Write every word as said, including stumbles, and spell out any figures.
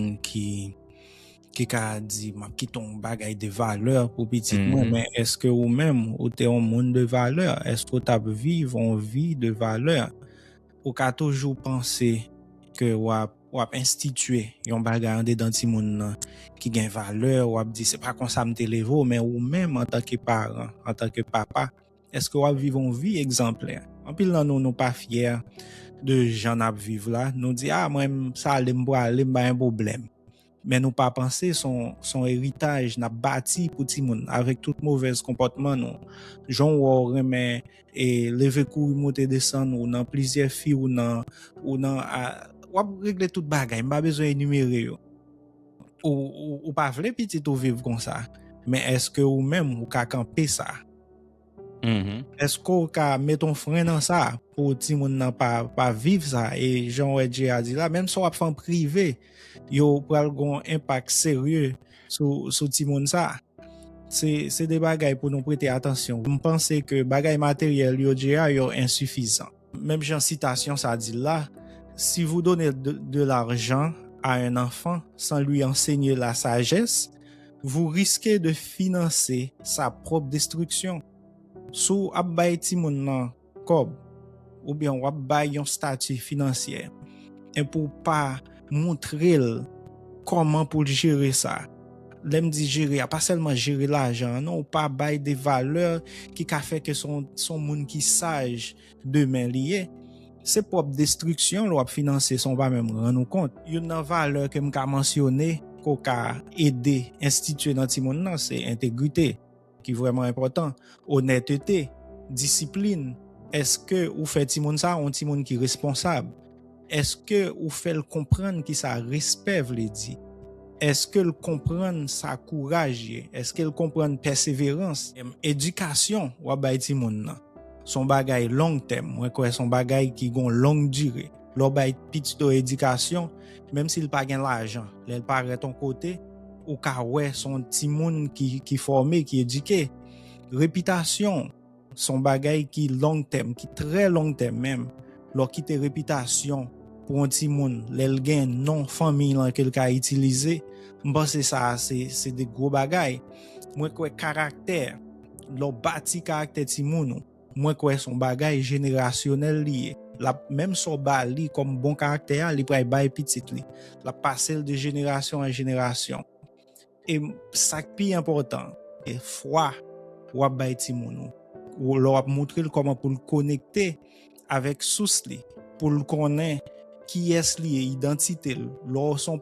moun ki ki ka di, "M ap kite yon bagay de valè pou pitit mwen." Men èske ou menm ou te yon moun de valè? Èske ou t ap viv yon vi de valè? Ou ka toujou panse ke w ap w ap enstitye yon bagay andedan timoun nan ki gen valè, w ap di, "Se pa konsa m te leve w." Men ou menm antanke paran, antanke papa, èske w ap viv yon vi egzanplè? Anpil nan nou, nou pa fyè de jan n ap viv la. Nou di, "A, mwen, m sale, m prale, m pa gen pwoblèm." Men nou pa panse se yon, se yon eritaj n ap bati pou timoun avèk tout movèz konpòtman nou. Jan w wè w renmen e leve kouri monte desann, ou nan plizyè fi, ou nan, ou nan, a, w ap regle tout bagay, m pa bezwen enimere yo. Ou, ou, ou pa vle pitit ou viv konsa, men èske ou menm ou ka kanpe sa? Èske w ka met yon fren nan sa pou timoun nan pa, pa viv sa? E jan w wè Jay a di la, menm si w ap fè an prive, yo pral gen yon enpak serye sou, sou timoun sa. Se, se de bagay pou nou prete atansyon. M panse ke bagay materyèl yo, Jay a, yo ensifizan. Menm jan sitasyon sa di l la, "Si vous donnez de, de l'argent à un enfant sans lui enseigner la sagesse, vous risquez de financer sa propre destruction." Si w ap bay timoun nan kòb, oubyen w ap bay yon stati finansyè, epi w pa montre l kòman pou l jere sa. Lè m di jere a, pa sèlman jere lajan an, non, ou pa bay de valè ki ka fè ke se yon, se yon moun ki saj demen li ye. Se pwòp destriksyon l w ap finanse san w pa menm rann ou kont. Youn nan valè ke m ka mansyone, ke w ka ede enstitye nan timoun nan, se entegrite, ki vrèman enpòtan, onètete, disiplin. Èske ou fè timoun sa yon timoun ki responsab? Èske ou fè l konprann kisa respè vle di? Èske l konprann sa kouraj ye? Èske l konprann pèseverans? Em, edikasyon w ap bay timoun nan, se yon bagay long tèm. Mwen kwè se yon bagay ki gon long dire. Lè w bay pitit ou edikasyon, menm si l pa gen lajan, lè l parèt yon kote, ou ka wè se yon timoun ki, ki fòme, ki edike. Repitasyon, se yon bagay ki long tèm, ki trè long tèm menm. Lè w kite repitasyon pou yon timoun, lè l gen non fanmi l lan ke l ka itilize, m panse sa a se, se de gwo bagay. Mwen kwè karaktè, lè w bati karaktè timoun ou, mwen kwè se yon bagay jenerasyonèl li ye. L ap, menm sa w ba li kòm bon karaktè a, li pral bay pitit li. L ap pase l de jenerasyon an jenerasyon. E sa k pi enpòtan, e fwa w ap bay timoun ou. Ou, lè w ap montre l kòman pou l konekte avèk sous li, pou l konnen kiyès li ye, idantite l. Lè w se yon